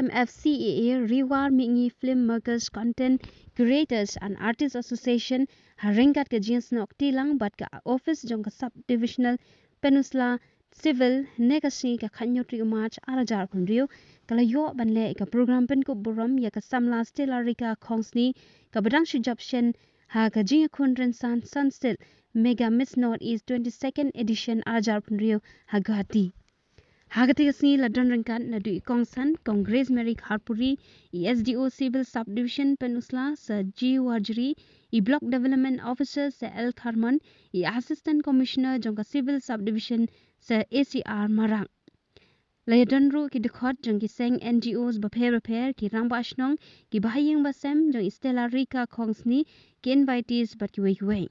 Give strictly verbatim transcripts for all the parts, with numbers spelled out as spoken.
M F C A A, Ri War Mihngi Filmmakers, Content Creators and Artists Association, ha ryngkat ka jingsnoh kti lang bad ka office jong ka Sub Divisional Peninsula Civil, ne ka sngi ka khatnyo tarik March ar hajar arphew hynriew, ka la ïoh ban leh ïa ka program pynkup burom ïa ka samla Stella Rika Khongsni, kaba dang shu jop shen ha ka jingïakhun rynsan Sunset Mega Miss North East twenty-second edition ar hajar arphew hynriew ha Guwahati. Ha kata ka sngi la don ryngkat naduh i kongsan Kong Grace Mary Kharpuri, i S D O Civil Subdivision Peninsula Sir G Warjri, i Block Development Officer Sir L Tharmon, i Assistant Commissioner jong ka Civil Subdivision Sir A C R Marak. La ïadon ruh ki dkhot jong ki seng N G Os bapher bapher, ki rangbah shnong, ki bahaïing bahasem jong i Stella Rika Khongsni, ki invitees bad kiwei kiwei.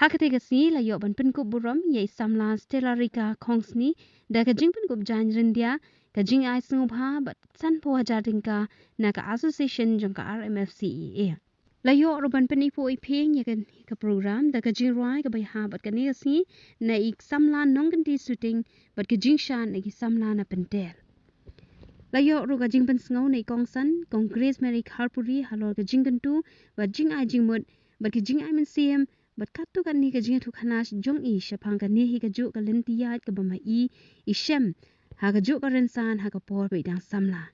Ha kata ka sngi la ïoh ban pynkup burom ïa i samla Stella Rika Khongsni da ka jingpynkup jaiñ ryndia, ka jingai sngewbha bad sanphew hajar tyngka na ka association jong ka R M F C A A. La ïoh ruh ban pyni pynïaid ïa ka, ka program da ka jingrwai kaba ïahap bad kane ka sngi na i samla Nongkynti Suting bad ka jingshad na ki samla na Pynter. La ïoh ruh ka jingpynsngew na i kongsan Kong Grace Mary Kharpuri halor ka jingkyntu bad jingai jingmut bad ka jingai mynsiem bad katto katne ka jingïathuhkhana jong i shaphang kane hi kajuh ka lynti ïaid kaba ma i i shem ha kajuh ka rynsan ha ka por ba i dang samla.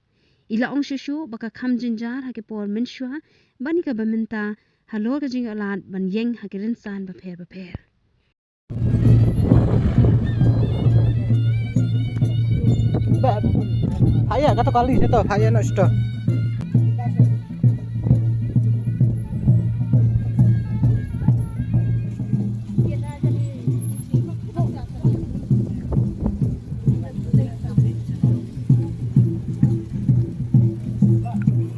I la ong shuh shuh ba ka kham jynjar ha ki por mynshuwa bad ïa kaba mynta halor ka jingïohlad ban ïeng ha ki rynsan bapher bapher. Ba, pha ïa kato kali sito, pha ïa noh sito. Thank you.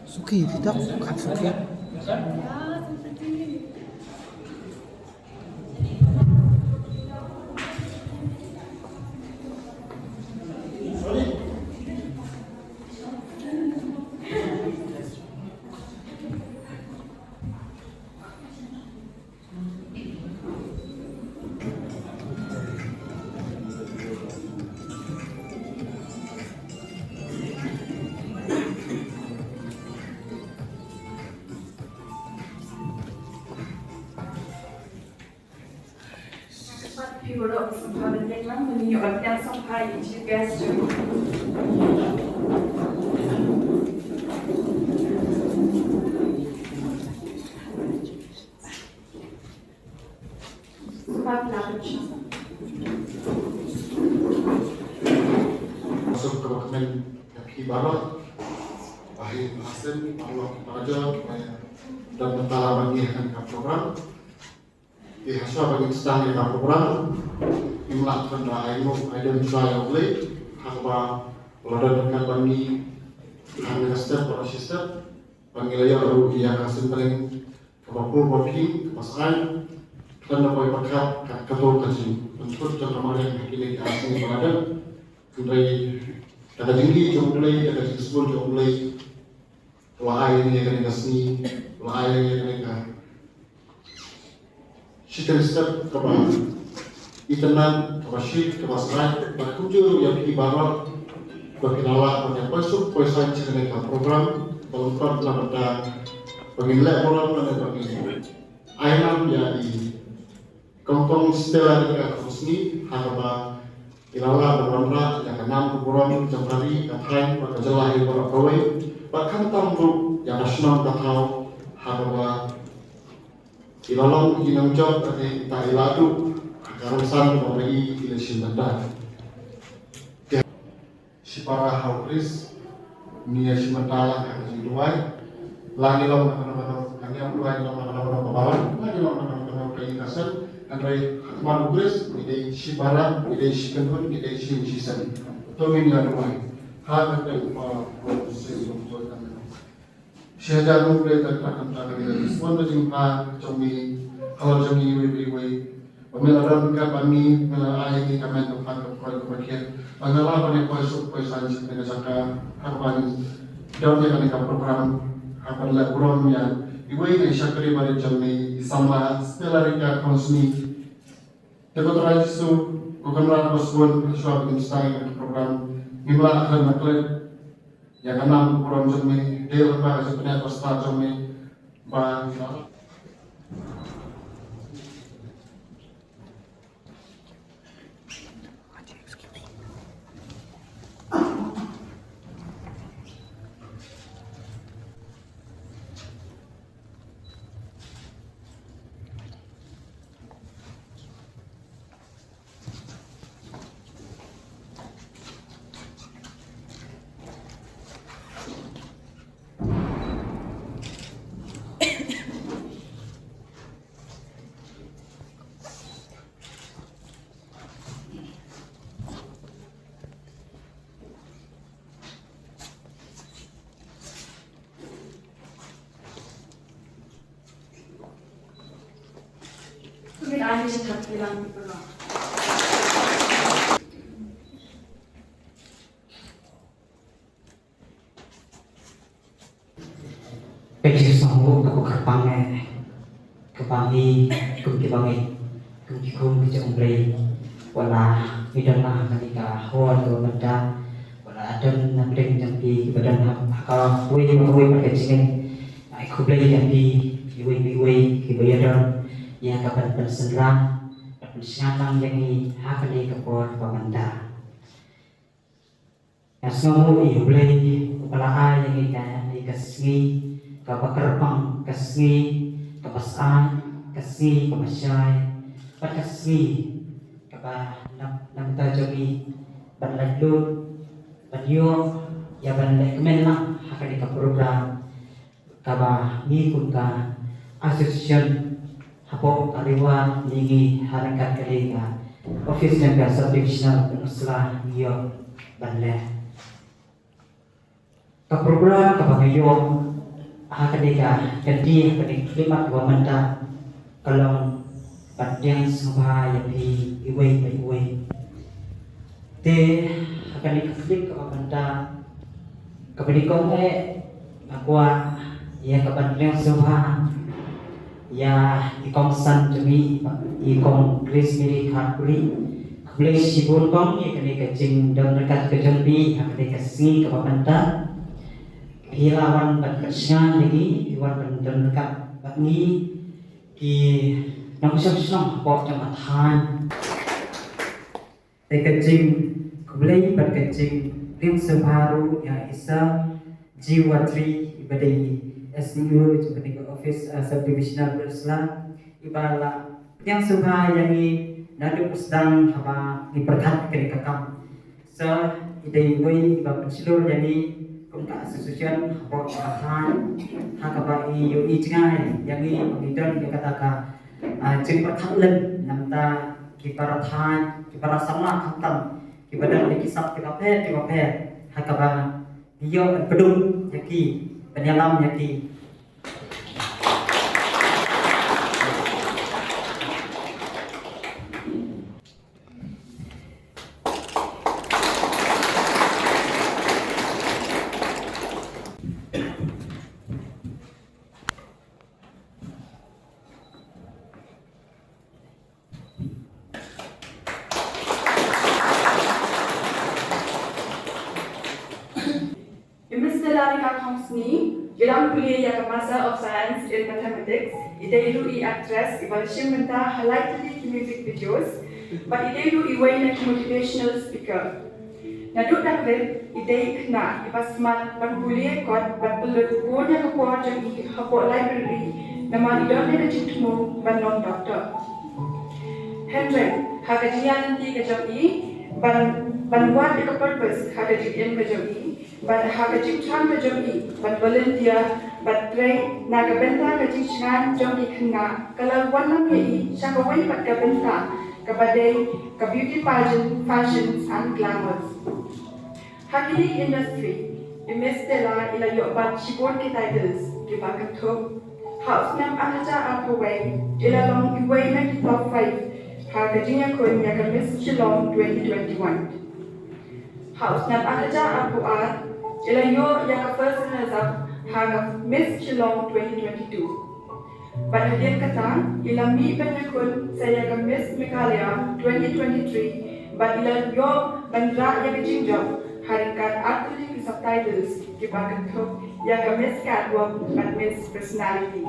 Suki, tidak, bukan suki. Masuk ke dokumen yang kibarat, bahir hasil, Allah Raja, dan mentara bagi akan program. Te hashwa ba ngin sdang ïa ka program, ngim lah ban da ai nguh ai dem shuwa ïa U Blei, haba la dep ban ngi hangne ka step bad shi step, ba ngi la ïoh ruh ïa ka synreng kaba pur ba phi, kaba sdang, khlem da poi pyrkhat kat kato ka jingpynthut jong ka mariang ha kine ki ar sngi ba la dep. Hynrei da ka jingïeit jong U Blei, da ka jingsbun jong U Blei, la ai ïa ngi kane ka sngi, la ai ïa ngi kane ka shiteng step kaba itynnad, kaba shit, kaba sdang, bad kumjuh ruh ïa phi baroh ba phi la lah ban ïa poi suk poi saiñ sha kane ka program, ba lyngkot na ka bynta ba ngin leh burom lane ba ngin ai nam ïa i Kong Kong Stella Rika Khongsni, ha kaba Ki la lah ban wanrah ïa ka nam ka burom jong ka ri ka thaiñ bad ka jylla hi baroh kawei, bad khamtam ruh ïa ka shnong ka thaw ha kaba ki la long ki nongjop, ka dei kita i la duh ha ka rynsan kaba i ki la shim bynta. Shipara ha u Khrist, ngi ïa shim bynta la ka jingduwai. La ngi long na kano kano ka niam duwai, ngi long na kano kano ka balang, la ngi long na kano kano ka ïing ka sem, hynrei ha khmat u Khrist ngi dei shipara, ngi dei shikynhun, ngi dei shi shisem. To ngin ïa duwai. Ha ka kyrteng u Kpa, u Khun, u Mynsiem Bakhuid. Amen. Shi hajar nguh ïa ka kyrteng ka jong me, ka jingpynbna jong me, halor jong ngi iwei pa iwei. Ba me la don ryngkat bad ngi, me la ai ïa ngi ka met ka phad ka pyrkhat ka pyrkhat. Ba nga lah ban ïa poi suk poi saiñ sha kane ka jaka, ha kaba ngi don ïa kane ka program, ha kaba leh burom ïa iwei na i shakri barit jong me, i samla Stella Rika Khongsni. Te ko Trai Jisu, ko Kynrad basbun, shuwa ba ngin sdang ïa kane ka program, ngim lah ban klet ïa ka nam ka burom jong me, dei lyngba ka jingpynïaid ba stad jong me, ba Ka jingsngewnguh kaba kyrpang eh, kaba ngi kum kiba ngi, kum ki khun ki jong U Blei, wat la ngi don ha kane ka hall kaba mynta, wat la don na pdeng jong phi kiba don ha, ha kawei pa kawei pat ka jingim. Ai khublei ïa phi iwei pa iwei kiba ïadon ïa ka ban pynsynran, ban pynshngaiñ lang ïa ngi ha kane ka por kaba mynta. Nga sngewnguh ïa U Blei uba la ai ïa ngi kane ka sngi kaba kyrpang, ka sngi kaba sah, ka sngi kaba shai, bad ka sngi kaba na, na bynta jong ngi ban laitluid, ban ïoh ïa ban lehkmen lang ha kane ka program kaba ngi kum ka association hapoh ka Ri War ngi, ngi ha ryngkat ka dei ka office jong ka subdivisional Pynursla ngi ïoh ban leh. Ka program kaba ngi ïoh ha ka dei ka kynti ha ka dei ka khlieh mat kaba mynta ka long ban pdiang sngewbha ïa phi iwei pa iwei. Te ha kane ka khyllipmat kaba mynta kaba nyngkong eh nga kwah ïa ka ban pdiang sngewbha ïa i kongsan jong ngi i Kong Grace Mary Kharkuri. Khublei shibun Kong ïa kane ka jingdon ryngkat ka jong phi ha kane ka sngi kaba mynta. Phi la wan ban pynshai ïa ngi, phi wan ban don ryngkat bad ngi ki nongshong shnong hapoh jong ka thaiñ. Te ka jingkhublei bad ka jingpdiang sngewbha ruh ïa i Sir G Watri iba dei S D O jong kane ka office, uh, subdivisional Pynursla, iba la pdiang sngewbha ïa ngi naduh ba sdang haba ngi pyrkhat ïa kane ka kam. Sir i dei iwei iba pynshlur ïa ngi kum ka association hapoh ka thaiñ, ha kaba i ïohi jngai ïa ngi ba ngi don ïa kata ka, ah, jingpyrkhat lem na bynta ki para thaiñ, ki para samla khamtam kiba don na ki sap kiba pher kiba pher, ha kaba ngi ïoh ban pynduh ïa ki, ban ïalam ïa ki. I Miss Stella Rika Khongsni, i dang pule ïa ka Master of Science in Mathematics, i dei ruh i actress iba la shim bynta ha lai tylli ki music videos, Bad i dei ruh iwei na ki motivational speaker. Naduh dang rit i dei i khynnah iba smat ban pule kot bad pynlut bun ïa ka por jong i hapoh library namar i don ïa ka jingthmu ban long doktor. Hynrei ha ka jingïaid lynti ka jong i ban ban wad ïa ka purpose ha ka jingim ka jong i, bad ha ka jingthrang ka jong i ban volunteer bad trei na ka bynta ka jingshngaiñ jong ki khynnah, ka la wanlam ïa i sha kawei pat ka bynta kaba dei ka beauty pageant, fashions and glamours. Ha kine ki industry i Miss Stella i la ïoh bad shibun ki titles kiba kynthup. Ha u snem ar hajar arphew wei i la long iwei na ki top five ha ka jingïakhun ïa ka Miss Shillong twenty twenty-one. Ha u snem ar hajar arphew ar i la ïoh ïa ka first runners up ha ka Miss Shillong twenty twenty-two. Bad hadien kata i la mih ban ïakhun sa ïa ka Miss Meghalaya twenty twenty-three bad i la ïoh ban rah ïa ka jingjop ha ryngkat artylli ki subtitles kiba kynthup ïa ka Miss Catwalk bad Miss Personality.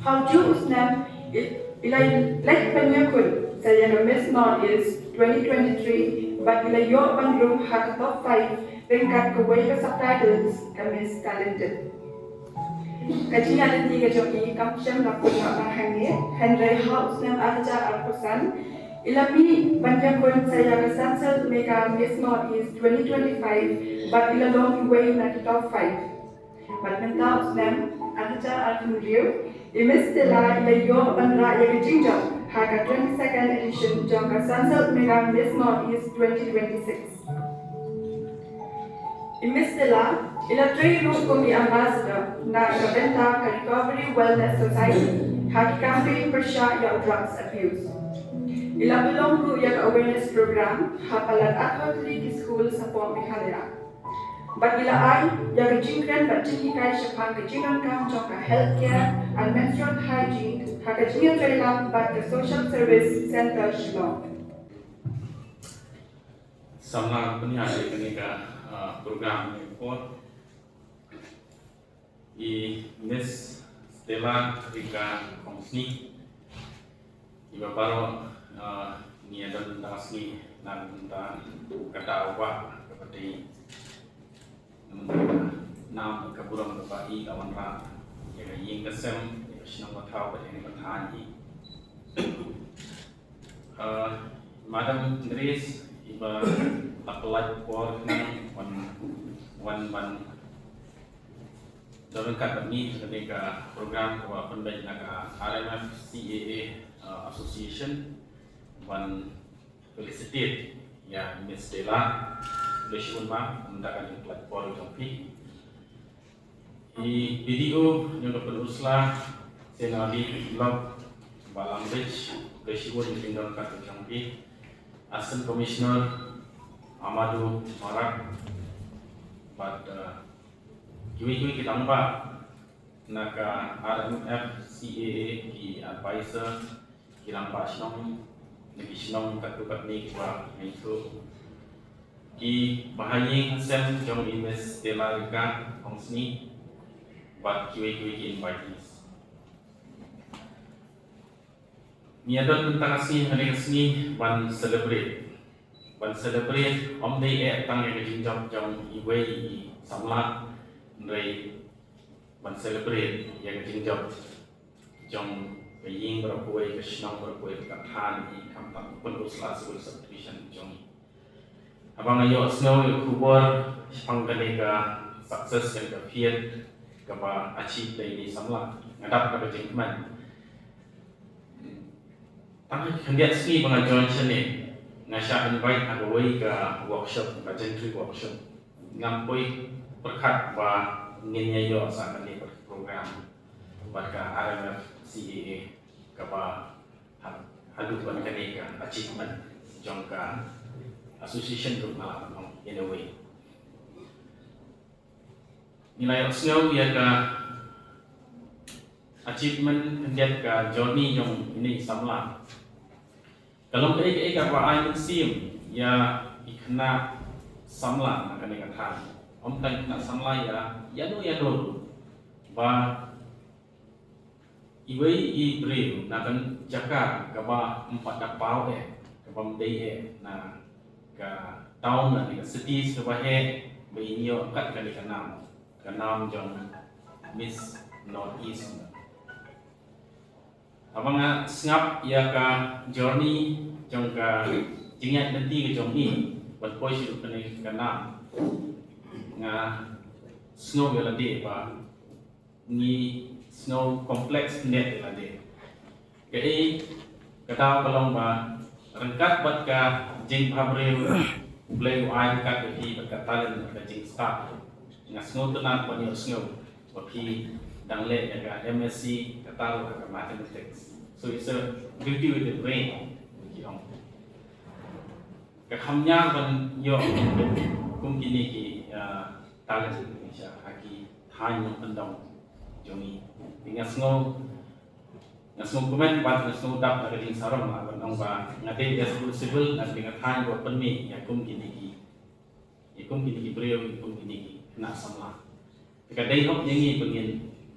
Ha ujuh u snem i la leit ban ïakhun sa ïa ka Miss North East twenty twenty-three bad i la ïoh ban rung ha ka top five ryngkat kawei ka subtitles ka Miss Talented. Ka jingïaid lynti ka jong i kam shym la pynlong hangne, hynrei ha u snem ar hajar arphew san i la mih ban ïakhun sa ïa ka Sunsilk Mega Miss North East twenty twenty-five bad i la long iwei na ki top five. Bad mynta u snem ar hajar arphew hynriew i Miss Stella i la ïoh ban rah ïa ka jingjop ha ka twenty-second edition jong ka Sunsilk Mega Miss North East twenty twenty-six. I Miss Stella i la trei ruh kum i ambassador na ka bynta ka Recovery Wellness Society ha ki campaign pyrshah ïa u drugs abuse. I la pynlong ruh ïa ka awareness program ha palat arphew tylli ki skul shapoh Meghalaya. Bad i la ai ïa ka jingkren bad jinghikai shaphang ka jingdonkam jong ka healthcare and menstrual hygiene ha ka jingïatreilang bad ka Social Service Centre Shillong. Samla pynïaid ïa kane ka, ah, program ne por. I Miss Stella Rika Khongsni. Iba baroh, ah, ngi ïa don tang sngi na bynta ka daw ba ka pati. Namar ka burom kaba i ka wanrah ïa ka ïing ka sem, ïa ka shnong ka thaw, ïa ka thaiñ i. Ah, Madam Grace, iba la pynlait por khnang wan, wan ban don ryngkat bad ngi ha kane ka program kaba pynbeit na ka R M F C A A, ah, Association, ban felicitate ïa Miss Stella. Khublei shibun ma, mynta ka jingpynlait por jong phi. I B D O jong ka Pynursla, Seh Nabih Block, Bah Langbrij, khublei shibun ïa ka jingdon ryngkat jong phi. Assistant Commissioner Amadou Marak, bad, uh, kiwei kiwei ki rangbah na ka R M F C A A, ki advisor, ki rangbah shnong, na ki shnong katto katne kiba nga ithuh. Ki bahaïing hasem jong i Miss Stella Rika Khongsni, bad kiwei kiwei ki invitees. Ngi ïa don mynta ka sngi, ha kane ka sngi ban celebrate. Ban celebrate ym dei eh tang ïa ka jingjop jong iwei i samla, hynrei ban celebrate ïa ka jingjop jong ka ïing baroh kawei, ka shnong baroh kawei, ka thaiñ i, khamtam Pynursla Civil Subdivision jong i. Haba nga ïohsngew ïa ka khubor shaphang kane ka success, kane ka feat kaba achieve da ine i samla, nga dap da ka jingkmen. Tang khyndiat sngi ba nga join shane, nga shah invite ha kawei ka workshop, ka gentry workshop. Ngam poi pyrkhat ba ngin ïa ïoh sa kane ka program bad ka R M F C A A kaba ha-, haduh ban kane ka achievement jong ka association ruh nga lah ban ong in a way. Ngi la ïohsngew ïa ka achievement khyndiat, ka journey jong ine i samla. Ka long kaei kaei kaba ai mynsiem ïa i khynnah samla na kane ka thaiñ. Ym tang khynnah samla, ïa ïano ïano ruh ba Iwei i briew na ka jaka kaba ym pat da paw eh, kaba ym dei eh, na ka town, na ka cities kaba heh, ba in ïoh kat kane ka nam, ka nam jong Miss North East. Haba nga sngap ïa ka journey jong ka jingïaid lynti ka jong i ban poi sha kane ka nam, nga sngew ïa lade ba ngi sngew complex khyndiat ïa lade. Kaei ka daw ka long ba ryngkat bad ka jingbhabriew, U Blei u ai ryngkat ïa phi bad ka talent bad ka jingstad. Nga sngewtynnat ban ïohsngew ba phi dang leh ïa ka M S C, kata ruh ha ka mathematics. So it's a beauty with the brain, ki ong. Ka kham ñiar ban ïoh kum kine ki, ah, talent sha ha ki thaiñ nongkyndong jong ngi. Te nga sngew, nga sngewkmen bad nga sngewdap da ka jingsarong, la ban ong ba nga dei da skul civil, nga dei, nga thaiñ ba pynmih ïa kum kine ki, ïa kum kine ki briew, ïa kum kine ki khynnah samla. Te ka dei hok ïa ngi ba ngin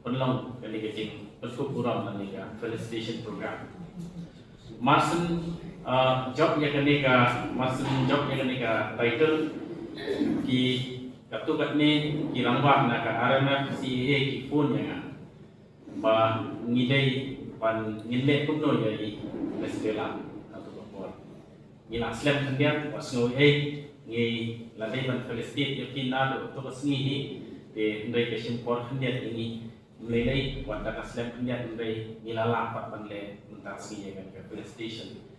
pynlong kane ka jingpynkup burom lane ka felicitation program. Marshen, ah, jop ïa kane ka, marshen jop ïa kane ka title, ki, katto katne ki rangbah na ka R M F C A A ki phone ïa nga ba ngi dei ban, ngin leh kumno ïa i Miss Stella ha kato ka por. Ngi la slem khyndiat, wat sngew ei, ngi la dei ban felicitate ïa phi naduh kato ka sngi hi, te hynrei ka shim por khyndiat ïa ngi. Ym lei lei, wat da ka slem khyndiat hynrei ngi la lah pat ban leh mynta ka sngi ïa ka felicitation.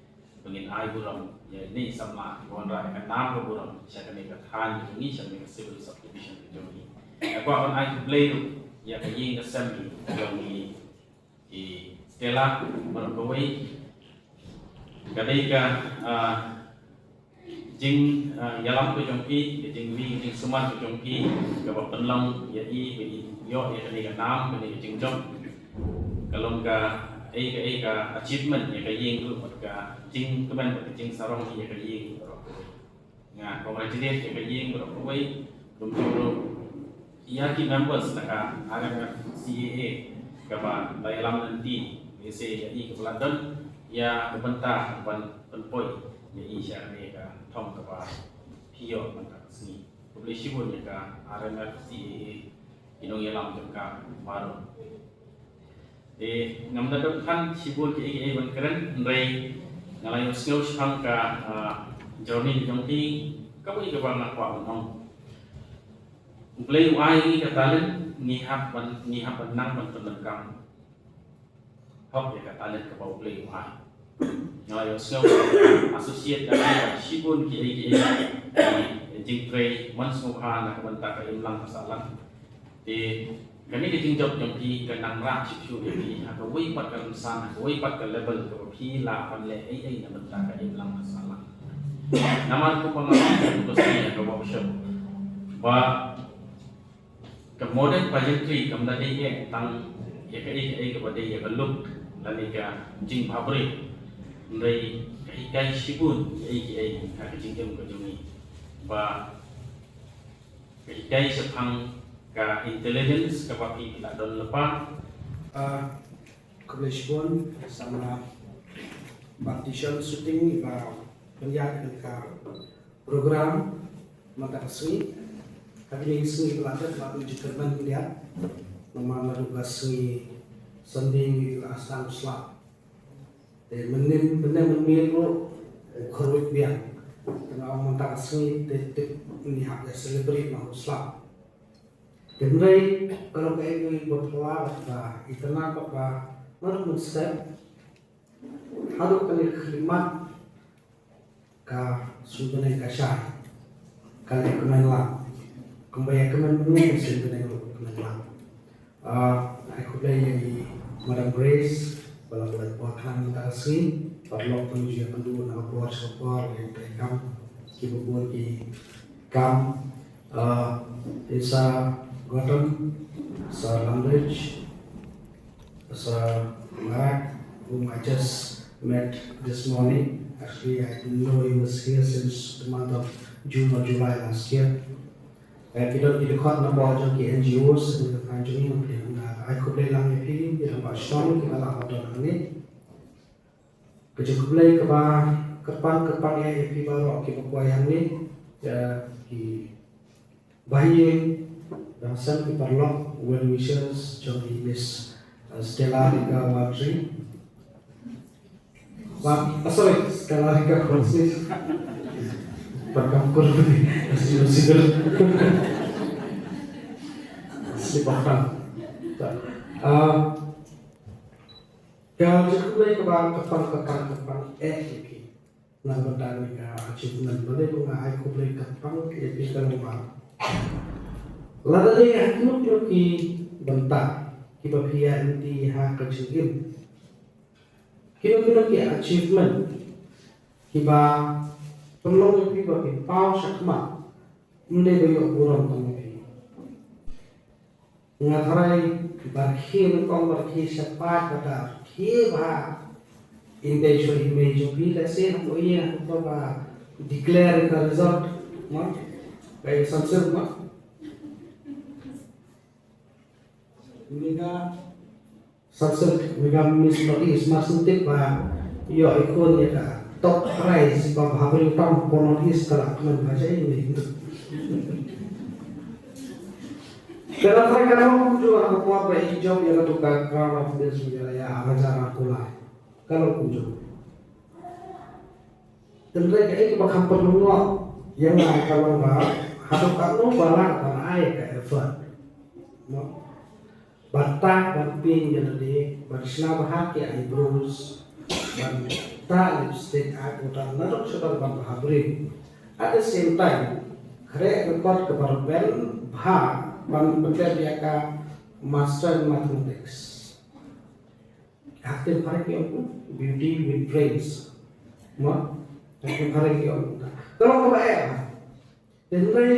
Ba ngin ai burom ïa ine i samla kiba wanrah ïa ka nam ka burom sha kane ka thaiñ ka jong ngi, sha kane ka civil subdivision ka jong ngi. Nga kwah ban ai khublei ruh ïa ka ïing ka sem ka jong ngi, i Stella baroh kawei. Ka dei ka, ah, jing, ah, ïalam ka jong phi, ka jingwi, ka jingsumar ka jong phi, kaba pynlong ïa i ba i ïoh ïa kane ka nam, kane ka jingjop. Ka long kaei kaei ka achievement ïa ka ïing ruh bad ka jingkmen bad ka jingsarong ïa ka ïing baroh kawei. Nga congratulate ïa ka ïing baroh kawei, kumjuh ruh ïa ki members na ka R M F C A A kaba la ïalam lynti, lehse ïa i kaba la don ïa ka bynta ban pynpoi ïa i sha kane ka thong kaba phi ïoh mynta ka sngi. Khublei shibun ïa ka R M F C A A, ki nongïalam jong ka baroh. Te ngam da don than shibun kiei kiei ban kren, hynrei nga la ïohsngew shaphang ka, ah, journey ka jong phi, kawei kaba nga kwah ban ong. U Blei u ai ngi ka talent, ngi hap ban, ngi hap ban nang ban pyndonkam hok ïa ka talent kaba U Blei u ai. Nga la ïohsngew associate da ka shibun kiei kiei, ki jingtrei man sngewbha na ka bynta ka imlang ka sahlang. Te kane ka jingjop jong phi ka nang rah shuh shuh ïa phi ha kawei pat ka rynsan, ha kawei pat ka level kaba phi lah ban leh ei ei na bynta ka imlang ka sahlang. Namar kumba nga ong ha ka workshop ba ka modern pageantry kam da dei eh tang ïa kaei kaei kaba dei ïa ka look lane ka jingbhabriew. Hynrei ka hikai shibun kiei kiei ha ka jingim ka jong ngi. Ba ka hikai shaphang ka intelligence kaba phi la don lypa. Ah, khublei shibun samla Baptist Shooting ba pynïaid ïa ka program mynta ka sngi. Ka dei ka sngi ba la dep ba ngi ju kyrmen khyndiat. Namar naduh ka sngi Sunday ngi la sdang slap. Te mynnin mynne mynmiet ruh u kyrwit biang. Te nga ong mynta ka sngi te tip ngi hap ïa celebrate ma u slap. Te hynrei ka long kaei kaei ba phylla bad ba itynnad bad ba naduh mynstep haduh kane ka khyllipmat ka suiñ bneng ka shai. Ka leh kmen lang. Kumba ïa kmen bneng suiñ bneng ruh kmen lang. Ah, ai khublei ïa i Madam Grace ba la pynlong por khnang mynta ka sngi. Paralok pynjia pynduh na ka por sha ka por ïa ka kam kiba bun ki kam. Ah, i Sir Gautam, Sir Langridge, Sir Marak, whom I just met this morning. Actually, I didn't know he was here since the month of June or July last year. Eh, ki don ki dkhot na bor jong ki N G Os, ki dkhot jong ki, nga ai khublei lang ïa phi, ki rangbah shnong, ki ba la don hangne. Ka jingkhublei kaba kyrpang kyrpang ïa phi baroh ki ba kwah ïa ngi, ïa ki bahaïing, ïa ki paralok, well wishers jong i Miss, uh, Stella Rika Wartri. Ba, ah, sorry, Stella Rika Francis. Perkam kurni, asli sibir. Asli bahkan. Uh, Ka jingkhublei kaba kyrpang kyrpang kyrpang eh ïa phi. Na ka bynta kane ka achievement, balei ba nga ai khublei kyrpang ïa phi ka long ba, lada dei ha kino kino ki bynta kiba phi ïa lynti ha ka jingim, kino kino ki achievement kiba pynlong ïa phi ba phin paw shakhmat, ym dei ba ïoh burom tang ïa phi. Nga tharai ba khie nyngkong, ba khie shaphang, ba khie bha. Ynda shu i mei jong phi, let's say, hapoh ïing, hapoh ba declare ka result, ma? Ba i Samsung, ma? Mega Samsung, mega Miss North East, ma sngewtip ba ïoh i khun ïa ka top prize ba bha briew tam hapoh North East, ka la kmen bha jai ni. Ka la try ka long kumjuh ha ka por ba i jop ïa katu ka Crown of Miss Meghalaya ar hajar arphew lai. Ka long kumjuh. Hynrei kaei kaba kham pynlyngngoh ïa nga ka long ba haduh katno ba lah ban ai ka effort. Mo? Ban tah ban pink ïa lade, ban shna bha ki eyebrows, ban tah lipstick, eye powder, naduh shaduh ban bha briew. At the same time, khreh record kaba rben bha ban pyndep ïa ka Master in Mathematics. Ha ktien phareng ki ong beauty with brains. Mo? Ha ktien phareng ki ong. Ka long kaba eh. Hynrei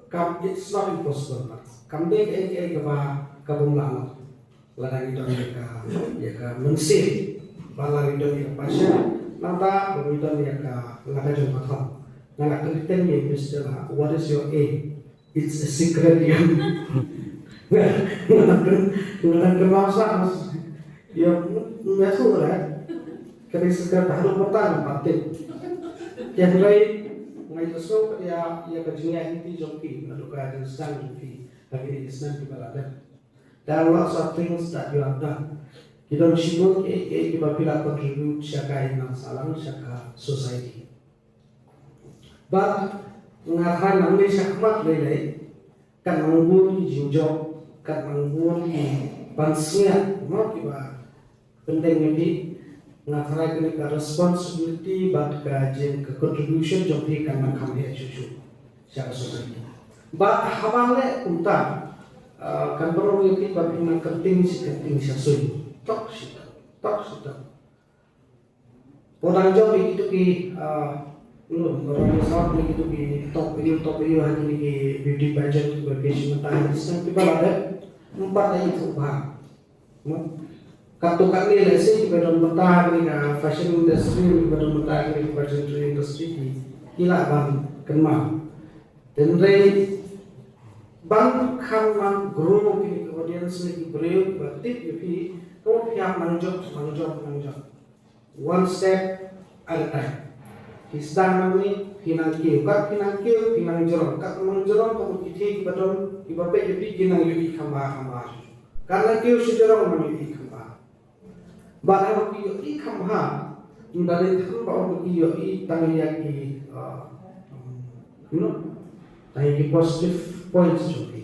kam, it's not impossible, but kam dei kaei kaei kaba, kabym lah noh. Lada ngi don ïa ka, ïa ka mynsiem. Ba la ngi don ïa ka passion. Nangta ba ngi don ïa ka, la ka jong ka thong. Nga la kylli teng ïa phi sdang, what is your aim? It's a secret, ïa. Nga, nga, nga, nga, nga, nga, ïa, nga, nga, ka dei secret, haduh mynta ngam pat tip. Hynrei nga ïohsngew ïa, ïa ka jingïaid lynti jong phi, naduh ka jingsdang jong phi ha kine ki snem kiba la dep. There are lots of things that you have done. Ki don shibun kiei kiei kiba phi la contribute sha ka imlang sahlang, sha ka society. Bad nga tharai nangne shakhmat lei lei, kat nang bun ki jingjop, kat nang bun ki pansngiat, mo, kiba pyndeng ïa phi, nga tharai kane ka responsibility bad ka jing, ka contribution jong phi kan nang kham heh shuh shuh sha ka society. Bad haba leh kumta, ah, kan pynlong ïa phi ba phin nang kynting shi kynting sha suiñ. Tok shi tok, tok shi tok. Pynban jop ïa kitu ki, ah, no, pynban jop ïa kitu ki top, ïa top, ïa ha kine ki beauty pageant, kiba phi shi mynta, ki snem kiba la dep, ym pat ai ithuh bha. Mo? Katto katne lehse kiba don mynta ha kane ka fashion industry, kiba don mynta ha kane ka pageantry industry, ki, ki lah ban kynmaw. Hynrei ban kham nang grow kine ki audience ne ki briew kiba tip ïa phi, to phi hap nang jop, nang jop, nang jop. One step at a time. Phi sdang nangne, phi nang kiew, kat phi nang kiew, phi nang jrong, kat nang jrong, ka mut ki thei kiba don, kiba peit ïa phi ki nang ïohi kham bha, kham bha. Kat nang kiew sha jrong nang ïohi kham bha. Bad haba ki ïohi kham bha, ynda dei than ba ong ki ïohi tang ïa ki, uh, you know, tang ïa ki positive points jong phi.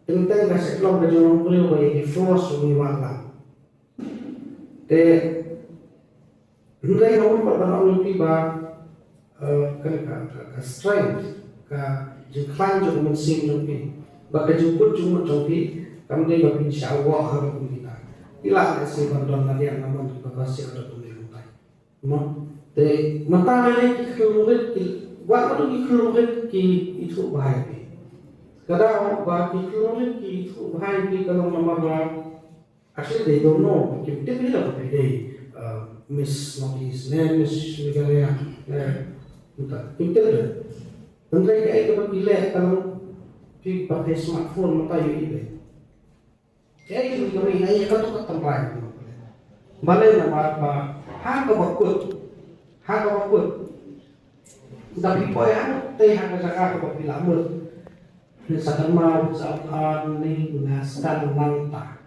Teng teng ka shu long ka jinglong briew ba ïa ki flaws jong ngi wan lang. Te hynrei nga mut pat ban ong ïa phi ba, eh, kane ka, ka, ka strength, ka jingkhlaiñ jong ka mynsiem jong phi, bad ka jingkut jingmut jong phi, kam dei ba phin shah wah ha rukom kita. Ki lah lehse ban don na liang namar ba ka shisha ka don kumne kumtai. Mo, te mynta lei lei ki khyllung rit ki, wat haduh ki khyllung rit ki ithuh bha ïa phi. Ka daw ba ki khyllung rit ki ithuh bha ïa phi ka long namar ba actually, they don't know. Kim tip hi la ba phi dei, uh, Miss Northeast, ne Miss Meghalaya, ne, mynta. Kim tip de. Hynrei kaei kaba ki leh ka long, Phi pat te smartphone mynta ïohi beit. Te ki ka ri na ïa ka tu ka tynrai. Balei? Namar ba ha kaba kut, ha kaba kut, da phi poi hangtei ha ka jaka kaba phi la mut, phin sa kynmaw sa, ah, ni nga sdang nangta.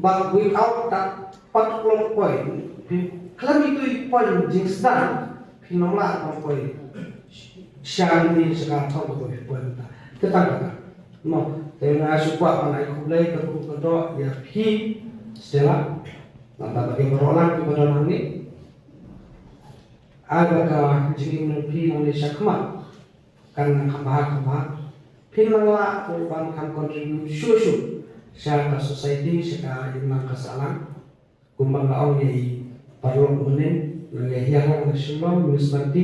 But without that particular point, phi khlem ïa tu i point jingsdang, phin ym lah ban poi sha kane ka jaka thaw kaba phi poi mynta. Te tang kata. Mo, te nga shu kwah ban ai khublei kyrkhu kyrdoh ïa phi Stella. Nangta bad ïa baroh lang kiba don hangne. Ai ba ka jingim jong phi nangne sha khmat kan nang kham bha kham bha. Phin nang lah ruh ban kham contribute shuh shuh sha ka society, sha ka imlang ka sahlang. Kumba nga ong ïa i paralok mynnin, nga ïa hiar lang na Shillong, Miss Marti,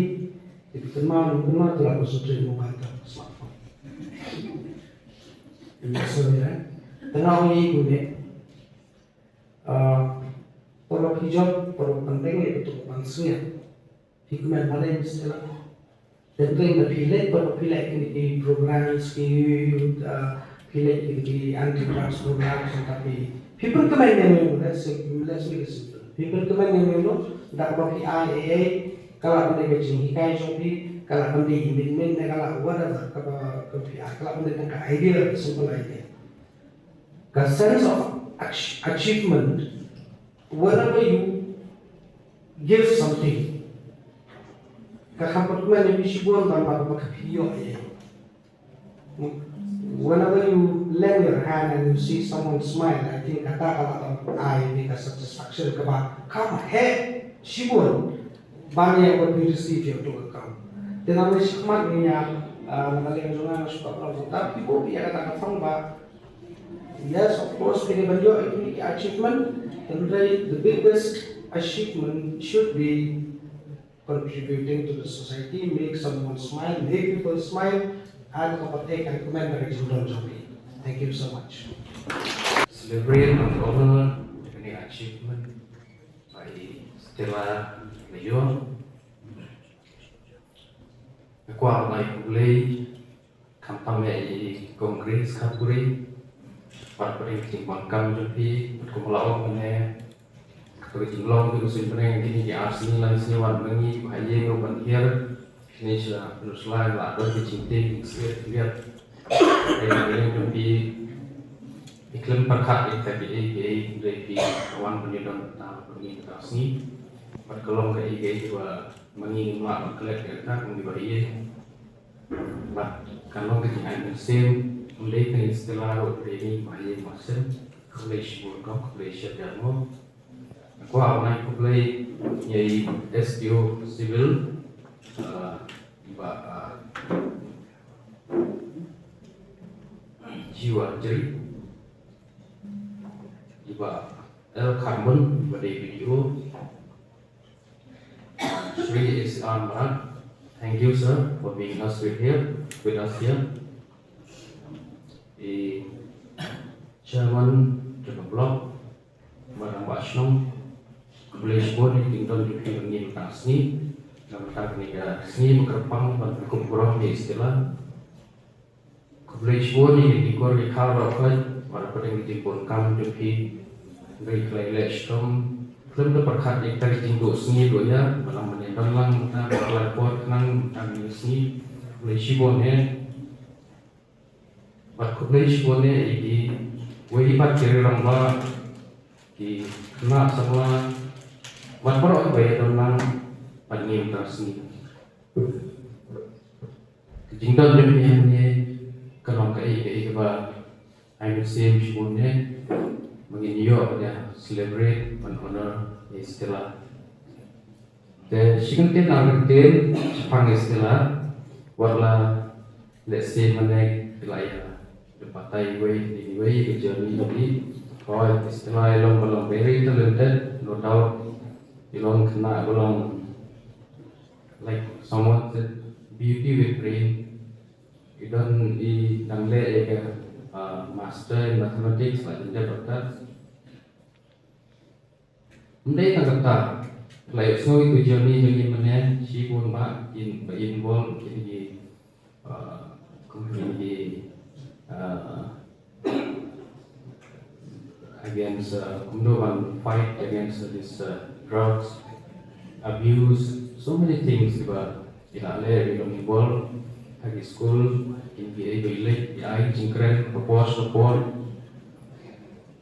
ïa phi kynmaw, ym kynmaw, to la concentrate mobile ka smartphone. Ym sorry, eh. Te nga ong ïa i kumne. Ah, paralok ki jop, paralok panteng ïa ka tu ka pansngiat. Phi kmen balei Miss Stella? Teng teng da phi leit, paralok phi leit kine ki programs ki, ah, phi leit kine ki anti drugs programs, nangta phi, phi pynkmen ïa mano, let's say, let's make it simple. Phi pynkmen ïa mano, da kaba phi ai ei ei, ka lah ban dei ka jinghikai jong phi, ka lah ban dei i miet miet ne ka lah whatever, kaba, kaba phi ai, ka lah ban dei tang ka idea, simple idea. Ka sense of ach-, achievement, whenever you give something, ka kham pynkmen ïa phi shibun ban ba, ba ka phi ïoh ïa. Whenever you lend your hand and you see someone smile, I think kata ka lah ban ai ïa phi ka satisfaction kaba kham heh shibun ban ïa kaba phi receive ïa uto ka kam. Te nangne shakhmat ngin ïa, ah, na ka liang jong nga nga shu kwah ban ong tang phi buh ïa kata ka thong ba Yes, of course, phi dei ban ïoh ïa kine ki achievement, hynrei the biggest achievement should be contributing to the society, make someone smile, make people smile, and ka pat kan kmen da ka jingdon jong phi. Thank you so much. Celebrate and honor kine ki achievement ba i Stella la ïoh. Nga kwah ban ai khublei khamtam ïa i Kong Grace Kharpuri bad ka jingpang kam jong phi, bad kumba la ong mynne, ka jinglong jong u Suiñbneng kine ki ar sngi lai sngi wat ma ngi, ba ïa ngi ban hiar kine sha Pyndonkam la don ki jingtieng jingsiat jingriat. Ïa ka jong phi, i khlem pyrkhat ïa ka phi ei ei, hynrei phi wan ban ïadon ta ban ngi ta sngi. Bad ka long ka ei ei ba ma ngi ngim lah ban klet ïa ka kum kiba ïa. Bad kan long ka jingai mynsiem, ym dei tang ïa Stella ruh, dei ngi ma ïa ma sem. Khublei shibun kong, khublei shibun mo. Nga kwah ban ai khublei ïa i S D O Civil, uh, i Bah, uh, Jiwa Jri, i Bah L Kharbon, i Bah dei B D O, Shri S R Marak, thank you, sir, for being us with here, with us here. I Chairman jong ka block, Madam Bah Shnong, khublei shibun ïa ka jingdon jong phi mynta ka sngi. Namar kane ka sngi ba kyrpang ban kup burom ïa i Stella. Khublei shibun ïa ki kor ki kha baroh khoit, bad hapdeng ka jingpang kam jong phi. Hynrei ka la ïaleh shitom, khlem da pyrkhat ïa ka jingduh sngi duh ïa, ba la mynta don lang mynta ka la por khnang mynta ka sngi. Khublei shibun ïa. Bad khublei shibun ïa kiwei pat ki rangbah, ki khynnah samla, bad baroh kiba ïadon lang bad ngi mynta ka sngi. Ka jingdon jong ngi hangne ka long kaei kaei kaba ai mynsiem shibun ïa, ba ngin ïoh ban ïa celebrate ban honor ïa i Stella. Te shi kyntien ar kyntien shaphang i Stella, wat la lehse mynne ki la ïa, da batai iwei iwei ka journey jong i. Hooid, i Stella i long ba long very talented, no doubt. I long khynnah ba long like someone said, beauty with brain. I don, i dang leh ïa ka, uh, master in mathematics, la jan dep bad ka. Ym dei tang kata, la ïohsngew ïa ka journey jong i mynne, shibun ba in, ba involve ïa kine ki, uh, kum kine ki uh, against, uh, kumno ban fight against this, uh, drugs abuse, so many things ba ki la leh, ki long involved ha ki school, kin ki ei ba i leh, ki ai jingkren ka por ka por.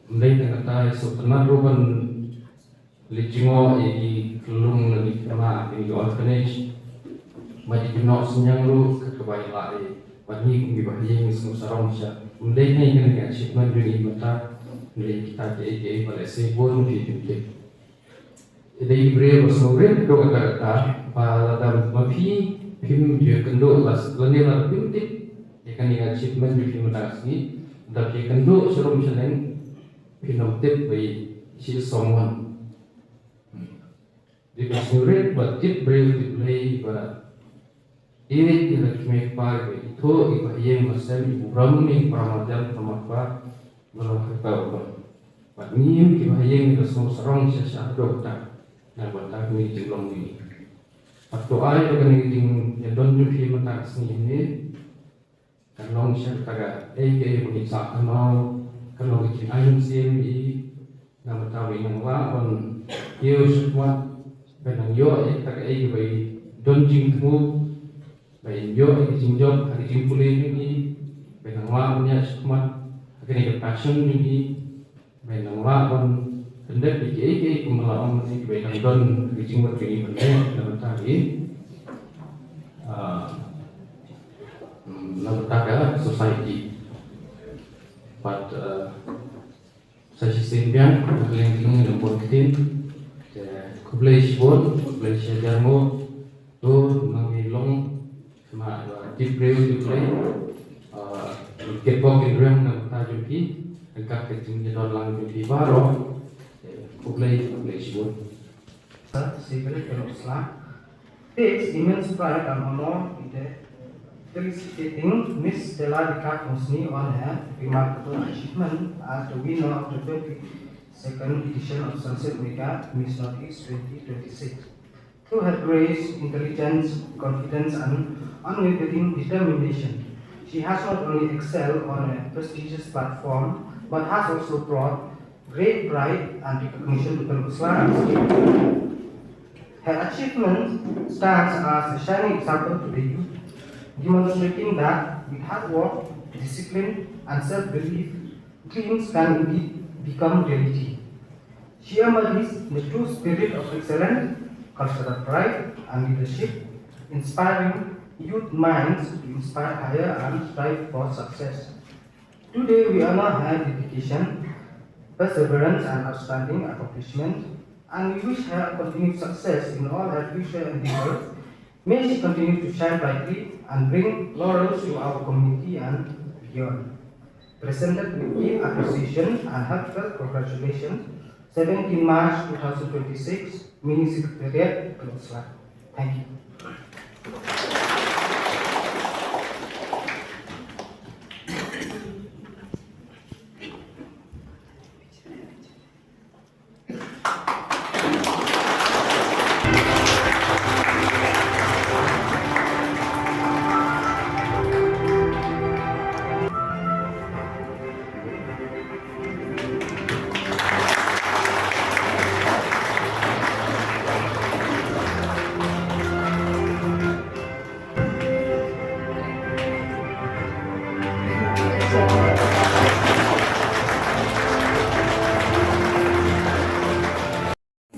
Ym dei tang kata, i sngewtynnat ruh ban leit jngoh ïa ki khyllung lane ki khynnah ha kine ki orphanage. Bad ïa ki noh synñiang ruh, kat kaba i lah ïa, bad ngi kum ki bahaïing ngi sngew sarong shisha. Ym dei tang ïa kane ka achievement jong ngi mynta, hynrei kita kiei kiei ba lehse bun phi kim tip. Te dei ki briew ba sngewrit, dei kata kata ba lada ma phi phim ju ïakynduh, lane lada phim tip ïa kane ka achievement jong phi mynta ka sngi, lada phi ïakynduh sharum shaneng, phin ym tip ba i shi song wan. Dei ba sngewrit ba tip briew tip Blei, ba ïeit ïa la ki kmie kpa, ba ithuh ïa ki bahaïing bahasem, ïa u briew, ïa u para marjan para marpa, ba long ha kata u don. Bad ngi ki bahaïing ngi la sngew sarong shisha haduh katta na ka bynta kane ka jinglong jong ngi. Bad to ai ba kane ka jingïadon jong phi mynta ka sngi hangne kan long shisha kata kaei kaei ba ngin sah kynmaw, kan long ka jingai mynsiem ïa i, na ka bynta ba in nang lah ban ïoh shakhmat, ban nang ïoh ïa kata kaei kaba i don jingthmu, ba in ïoh ïa ka jingjop ha ka jingpule jong i, ban nang lah ban ïaid shakhmat ha kane ka passion jong i, ba in nang lah ban pyndep ïa kiei kiei kumba la ong, ïa kiba i dang don ha ka jingmut jong i ban leh na ka bynta ba in, ah, na ka bynta ka society. Bad, ah, sa shisien biang, na ka liang jong ngi na ka bun ktien, te khublei shibun, khublei shi hajar nguh. To nang ïa long sma, ah, tip briew tip Blei, ah, kitbok kinriang na ka bynta jong phi ryngkat ka jingïadon lang jong phi baroh. Te khublei, khublei shibun. Sir Sylvia Kyrosla takes immense pride and honor in the felicitating Miss Stella Dikak Musni on her remarkable achievement as the winner of the twenty-second edition of Sunset Mega Miss Northeast twenty twenty-six. Through her grace, intelligence, confidence, and unwavering determination, she has not only excelled on a prestigious platform but has also brought great pride and recognition to Kyrosla. Her achievement stands as a shining example to the youth, demonstrating that with hard work, discipline, and self-belief, dreams can indeed become reality. She embodies the true spirit of excellence, cultural pride, and leadership, inspiring youth minds to inspire higher and strive for success. Today we honor her dedication, perseverance, and outstanding accomplishment, and we wish her continued success in all her future endeavors. May she continue to shine brightly and bring laurels to our community and beyond. Presented with deep appreciation and heartfelt congratulations, seventeen March two thousand twenty-six, Mini Secretariat, Kyrosla. Thank you.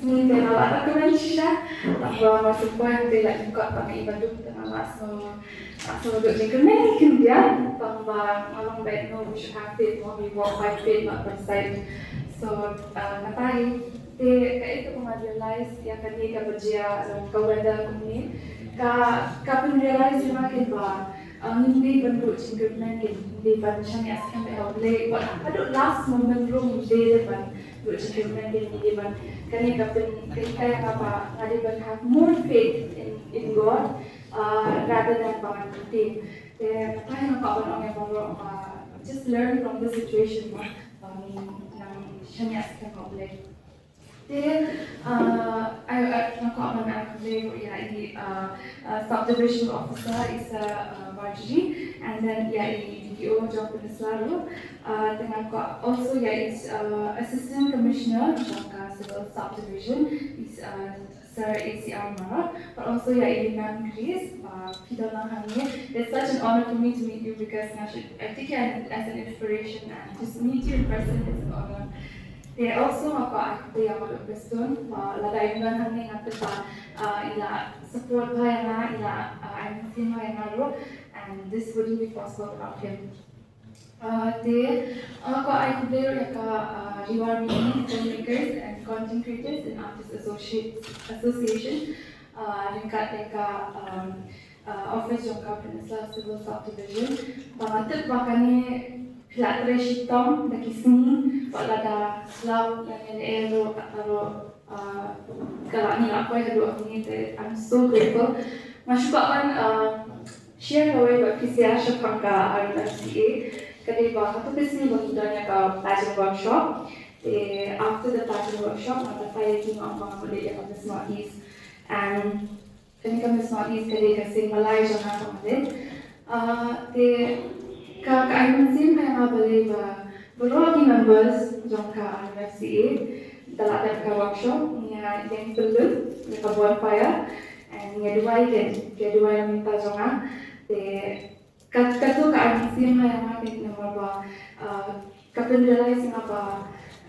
Ngi te nga la ka kmen shisha, tangba nga sngewbha te la jingkot tang i ba dum te nga la sngew, la sngew duk jingkmen khyndiat, tangba nga long bad no, we should have faith, no, we walk by faith, not by sight. So, uh, nga tai te kaei kaba nga realize ïa kane kaba jia, um, ka weather kumne, ka, ka pynrealize ïa nga kynba, uh, ngim dei ban duh jingkyrmen, ngim dei ban shaniah skhem ïa U Blei, wat haduh last moment ruh ngim dei ban duh jingkyrmen, ngim dei ban, kane ka pyn, ka hikai ïa nga ba nga dei ban have more faith in, in God, uh, rather than ba ngan kynthih. Te nga kwah ban ong ïa baroh ba just learn from this situation, ba, ba ngin nang shaniah skhem ïa U Blei. Te, uh, I, I, nga kwah ban ai khublei ruh ïa i, uh, uh, Sub Division Officer, i Sir, uh, Marjorie, and then ïa i D P O jong Peninsula ruh. Uh, te nga kwah also ïa i uh, Assistant Commissioner jong ka Civil Subdivision, i uh, Sir A C R Marak, but also ïa i Ma'am Grace, uh, phi don lang hangne. It's such an honor for me to meet you because nga should, I take you as, as an inspiration and just meet you in person, it's an honor. Te also nga kwah ai khublei ïa Madam Prestone, uh, lada i don hangne nga tip ba uh, i la support bha ïa nga, i la uh, ai mynsiem bha ïa nga ruh, and this wouldn't be possible without him. Uh, te uh, kwah ai khublei ruh ïa ka uh, Ri War Mini filmmakers and content creators and artist associate, association, uh, ryngkat ïa ka um, uh, office jong ka Peninsula Civil Subdivision. Ba nga tip ba kane phi la trei shitom da ki sngi, wat la da slap lane lane ruh, kata ruh uh, ka la ngi la poi haduh hangne, te I'm so grateful. Nga shu kwah ban uh, share kawei bad phi sha shaphang ka R F C A. Ka dei ba hato ka sngi ba ngi don ïa ka pageant workshop. Te after the pageant workshop nga batai ïa ki, nga ong ba ngan leit ïa ka Miss Northeast. And kane ka Miss Northeast ka dei ka seng malai jong nga, ka malai. Uh, te ka, ka ai mynsiem ka ïa nga balei ba baroh ki members jong ka R F C A da la dep ka workshop, ngi ïa ïeng pynlut ïa ka bonfire, and ngi ïa duwai, ngi ïa duwai na bynta jong nga. Te kat, kato ka ai mynsiem ha ïa nga, te namar ba uh, ka pynrealize ïa nga ba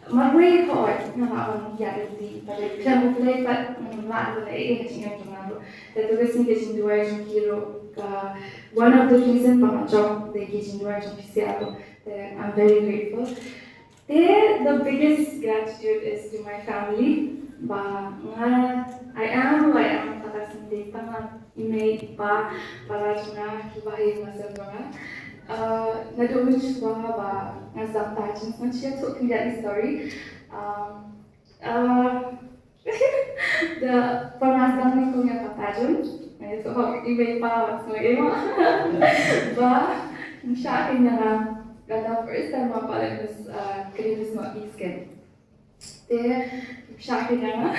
marwei ka ot nga la wan ïa lynti, ba dei khlem U Blei pat ngam lah ban leh ei ei ha jingim jong nga ruh. Te to ka sngi ka jingduwai jong ki ruh ka one of the reason ba nga jop, dei ki jingduwai jong phi sha ruh. Te I'm very grateful. Te the biggest gratitude is to my family. Ba nga, I am who I am, kata ka sngi dei tang na i mei i pa, para jong nga, kiba ha ïing ha sem jong nga. Uh, naduh mynshuwa ba nga sdang pageants, ngan share shuh khyndiat ïa i story. Um, uh, the, ba nga sdang nyngkong ïa ka pageant, nga ïathuh ha i mei i pa wat sngew ei mo. Ba ngim shah kynnoh ïa nga, ka first time ba nga leit Miss, uh, kane Miss Northeast kan. Te ngim shah kynnoh ïa nga.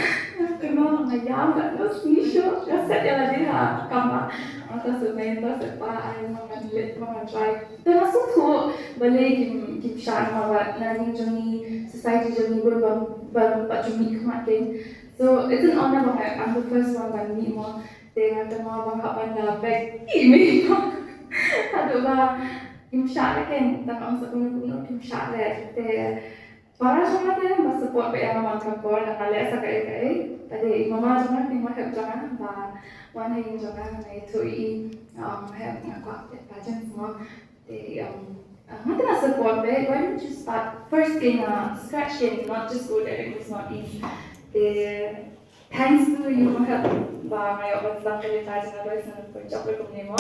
Kynnoh nga ïam, nga sngew shuh, nga set ïa lade ha kamra. Mynta shu mynta shu pa ai, ma ngan leit, ma ngan try. Te nga sngewthuh balei kim, kim shah, namar ba na ïing jong ngi, society jong ngi bun ba, ba, ba jong ngi khmat kein. So it's an honor ba nga, I'm the first one ban mih mo. Te nga tang ba nga hap ban da beg i mei i pa haduh ba kim shah leh kein, tang ong sa kumno kumno kim shah leh. Te para jong nga te ba support bha ïa nga man ka por, da nga leh sa kaei kaei. Te dei i mama jong nga, i mama hep jong nga ba wan ha ïing jong nga, nga ïathuh ïa i, um, hep nga kwah leh pageants mo. Te, um, uh, nga te nga support bha, why don't you start first in, uh, scratch, in, not just go direct, it's not easy. Te thanks to you, ma hep ba nga ïoh ban sdang kane ka jingïadei, sa nga pynjop ruh kumne mo.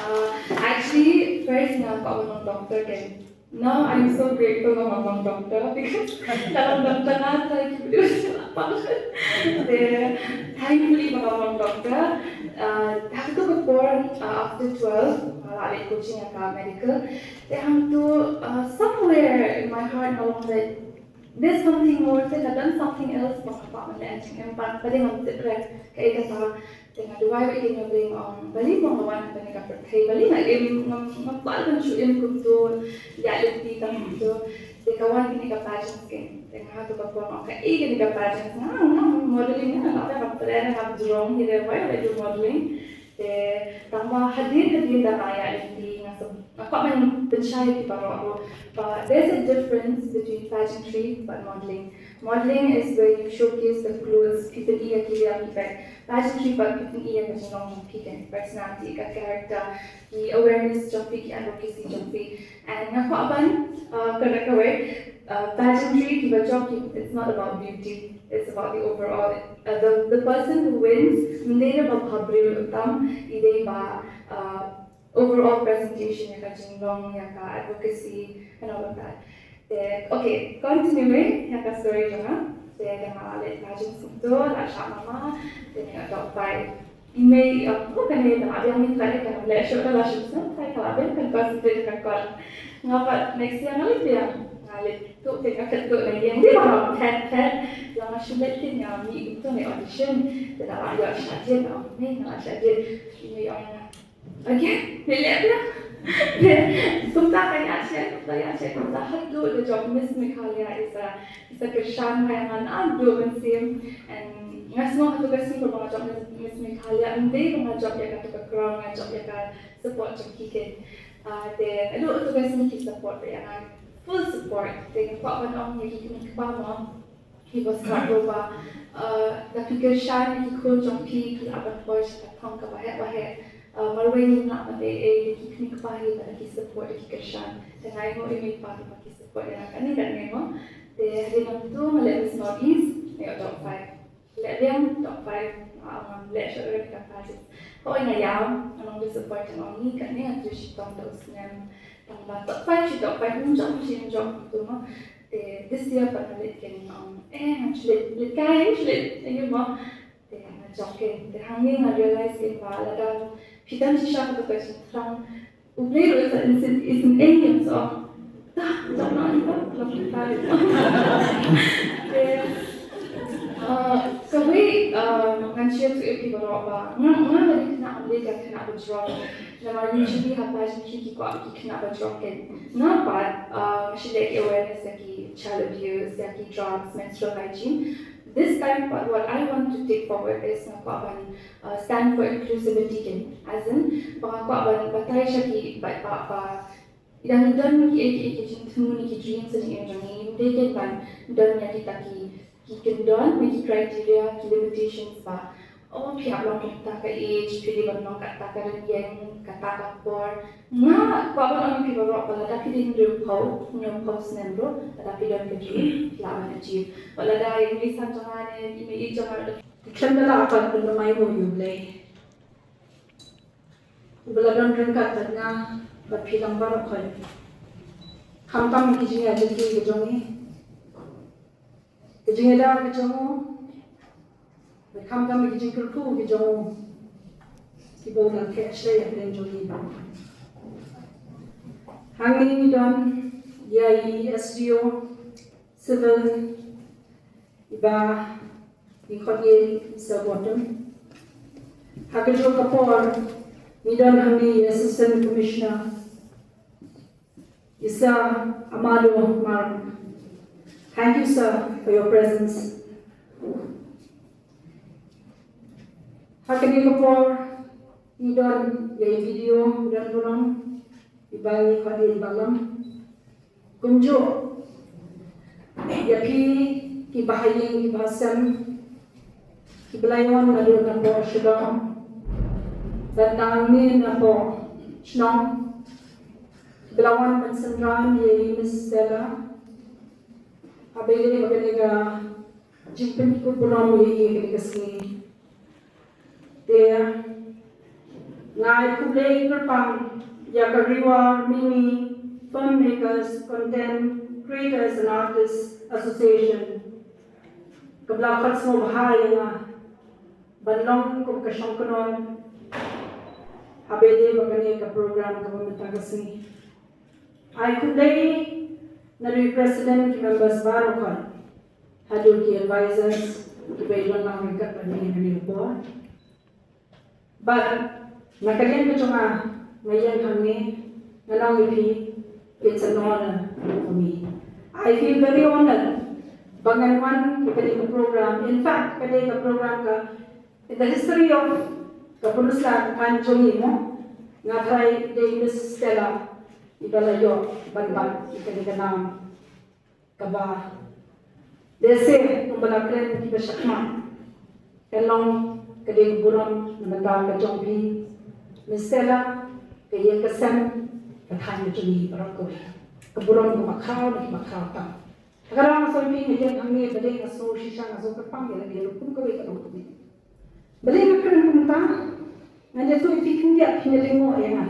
Uh, actually, first nga kwah ban long doctor kan. Now I'm so grateful ba nga long doctor because ka long doctor nga try ki briew sha la pang. Te thankfully ba nga long doctor. Uh, ha kato ka por, uh, after twelve nga la leit coaching ïa ka medical. Te hangto, uh, somewhere in my heart nga long like, there's something more, te ka don something else ba nga kwah ban leh ha jingim, pat pat ngam tip re kaei kata. Te nga duwai bad i King of Ring, ong balei mo nga wan ha kane ka pyrthei, balei nga im, ngam, ngam kwah ban shu im kumto, ïaid lynti tang kumto. Te ka wan kane ka pageant skein. Te nga ha kato ka por nga ong kaei kane ka pageant, nga, nga modeling, nga, nga, nga, nga, nga jrong hi re, why would I do modeling? Te tang ba hadien hadien da nga ïaid lynti, nga sa, nga kwah ban pynshai ïa ki baroh ruh ba there's a difference between pageantry bad modeling. Modeling is where you showcase the clothes, phi pyni ïa ki liang ki beit. Pageantry pat phi pyni ïa ka jinglong jong phi, ka personality, ka character, ki awareness jong phi, ki advocacy jong phi. And nga kwah ban, uh, kynnoh kawei, uh, pageantry kiba jop ki, it's not about beauty, it's about the overall. Uh, the, the person who wins, ym dei ba bha briew tam, i dei ba, uh, overall presentation, ïa ka jinglong, ïa ka advocacy and all of that. Te, okay, continuing ïa ka story jong nga. Te, da nga la leit pageant kumto, la shah mama, te nga dok bai i mei, oh, kane da nga biang, ngi trai, kan leh shuh, ka la shuh, shuh, trai, ka la biang, kan concentrate ka kot. Nga pat next year nga leit biang, nga leit tuh, te nga khet tuh na ïing, dei ba nga phet phet. Nga shu leit keiñ, nga mih kumto ne audition. Te nga la ïoh shah jied, nga ong, "Mei, nga la shah jied." Mei ong, "Again? Mei leh biang?" Kumta ka ïa shah, kumta ïa shah, kumta haduh ka jop Miss Meghalaya, i sa, i sa kyrshan ha ïa nga naduh mynsiem. And nga sngewbha haduh ka sngi ba nga jop Miss, Miss Meghalaya, ym dei ba nga jop ïa kato ka crown, nga jop ïa ka support jong ki keiñ. Ah, te haduh kato ka sngi ki support ïa nga, full support. Te nga kwah ban ong ïa ki kmie kpa mo, ki ba sngap ruh ba, uh, lada phi kyrshan ïa ki khun jong phi, ki lah ban poi sha ka thong kaba heh ba heh. Uh, marwei ngim lah ban ei ei ïa ki kmie kpa hi ba da ki support, da ki kyrshan. Te nga ainguh ïa i mei i pa ba ki support ïa nga katne katne mo. Te hadien nangta nga leh Miss North East, nga ïoh top five. Leh biang top five, nga ong ngam leh shuh ruh kata ka pageant. Hooid nga ïam, nga long disappointed, nga ong ngi katne ngan trei shitom da u snem. Tang ba top five shi top five, ym jop shi ym jop kumto mo. Te this year pat nga leit keiñ, nga ong, eh, ngan shu leit, leit kai, shu leit, aiu mo. Te nga jop keiñ, te hangne nga realize keiñ ba lada phi don shisha kata ka jingthrang, U Blei ruh sa isynei ïa nga, sa, ta, jop noh ïa ka, jop noh ïa ka. Te, uh, kawei, uh, ngan share shuh ïa phi baroh ba nga, nga la dei khynnah, ym dei ka khynnah bajrong. Namar usually ha pageantry ki kwah ki khynnah bajrong keiñ. Nga pat, uh, nga shu leh ki awareness ïa ki child abuse, ïa ki drugs, menstrual hygiene. This time, what, what I want to take forward is nga kwah ban, uh, stand for inclusivity keiñ. As in, ba nga kwah ban batai sha ki, ba, ba, ba, i dang i don kiei kiei ki jingthmu ne ki dreams ne ki jingim jong ngi, ym dei keiñ ban don ïa kita ki, ki kyndon ne ki criteria, ki limitations ba, oh, phi hap long kata ka age, phi dei ban long kata ka rynïeng, kata ka por. Nga kwah ban ong ïa phi baroh ba lada phi dei hynriewphew, hynñiewphew snem ruh, lada phi don ka dream, phi lah ban achieve. Ba lada i mei san jong nga ne i mei eight jong nga ruh, khlem da lah ban pynlong ïa u Blei. Uba la don ryngkat bad nga bad phi lang baroh khoit. Khamtam ki jingïaid lynti ki jong ngi, ki jingïada ki jong u, bad khamtam ki jingkyrkhu ki jong u, kiba u la theh shlei hapdeng jong ngi. Hangne ngi don ïa i S D O Civil iba ngi khot ïa i Sir Bottom. Ha kajuh ka por ngi don hangne i Assistant Commissioner, i Sir Amado Mark. Thank you, sir, for your presence. Ha kane ka por ngi don ïa i B D O, don burom, iba ngi khot ïa i Balam. Kumjuh ïa phi ki bahaïing ki bahasem kiba la ïawan naduh napoh Shillong, bad nangne napoh shnong, kiba la wan ban synran ïa i Miss Stella. Haba ïadei bad kane ka jingpynkup burom ïa i ha kane ka sngi, te nga ai khublei kyrpang ïa ka Ri War Mimi Filmmakers, Content Creators and Artists Association, kaba la khot sngewbha ïa nga ban long kum ka shongknong haba ïadei bad kane ka program kaba mynta ka sngi. Ai khublei naduh i president, ki members baroh khoit, haduh ki advisors kiba ïadon lang ryngkat bad ngi ha kane ka por. Bad na ka liang ka jong nga, nga ïeng hangne, ngan ong ïa phi, it's an honor for me. I feel very honored ba ngan wan ha kane ka program. In fact, kane ka program ka, in the history of ka Pyrshah Kan jong ngi mo, nga tharai dei Miss Stella iba la ïoh ban bat ïa kane ka nam. Kaba lehse kumba la kren kiba shakhmat, kan long ka dei ka burom na bynta ka jong phi Miss Stella, ka ïing ka sem, ka thaiñ ka jong ngi baroh kawei. Ka burom kaba khraw na kiba khraw tam. Ha ka daw nga sngewthuh nga ïeng hangne, balei nga sngew shisha nga sngew kyrpang ïa lade ruh kum kawei ka longkmie. Balei nga kren kumta? Ngan ïathuh ïa phi khyndiat, phin ïa lyngngoh ïa nga